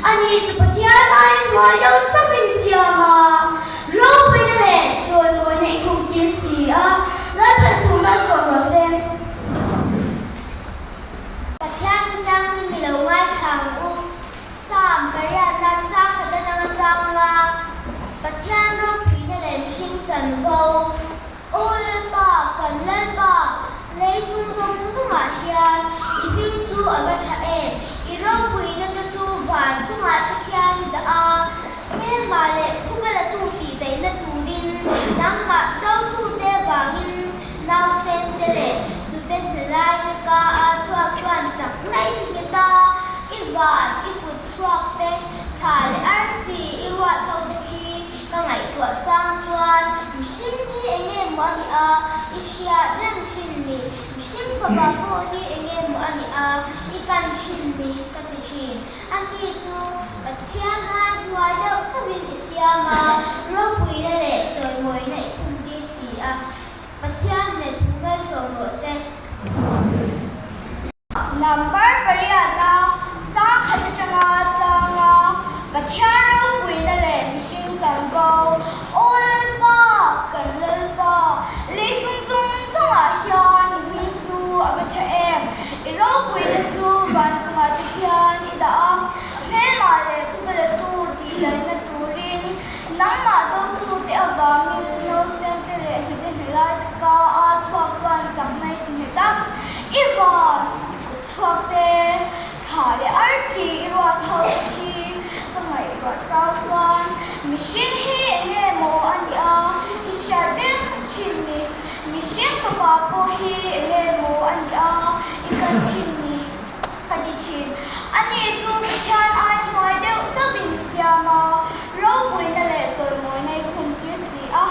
Ani chu Pathian aiin hnuai deuh chauhin i siam a, ropuina leh chawimawina i khum tir si a, Lalpan thu malsawm rawh se. Pathian changin mi lo ngaithla ang u. Psalm pariatna chang khat atanga chang nga, Pathian ropuina leh mihring chanvo. Aw Lalpa, kan Lalpa, lei chung zawng zawngah hian i hming chu a va tha em! I ropuina te chu van chungah te khian i dah a, hmelma leh khawvelatu tih daihna turin nangmah dotute vangin nausen te leh hnute hnelai te ka a chhuak chuan chakna i nghet a, i van, i kut chhuak te, thla leh arsi i ruah tho te khi ka ngaihtuah chang chuan mihring hi eng nge maw a nih a, i hriat reng thin ni, mihring fapa pawh hi eng nge maw a nih a, i kan thin ni ka ti thin. Ani chu Pathian ai hnuai deuh chauhin i siam a, ropuina leh chawimawina i khumtir si a, Pathian leh thu malsawm rawh se. Number pariatna chang khat atanga changa Pathian ropuina leh mihring chanvo, Aw Lalpa, kan Lalpa, lei chung zawng zawngah hian i hming chu a va tha em? I ropuina chu van chungah te hian i dah a, hmelmah leh khawvelatu tih laihna turin nangmah dotute avangin nausen te leh hnute hnelai te ka a chhuak chuan chakna i ti nghet a. I van, i kut chhuak te, thla leh arsi i ruat ho te khi ka ngaihtuah chau chuan mihring hi eng nge maw a nih a, i hriat reng thin ni. Mihring fapa pawh hi eng nge maw a nih a, i kan thin ni ka ti thin. Ani chu Pathian ai hnuai deuh chauhin i siam a, ropuina leh chawimawina i khum tir si a.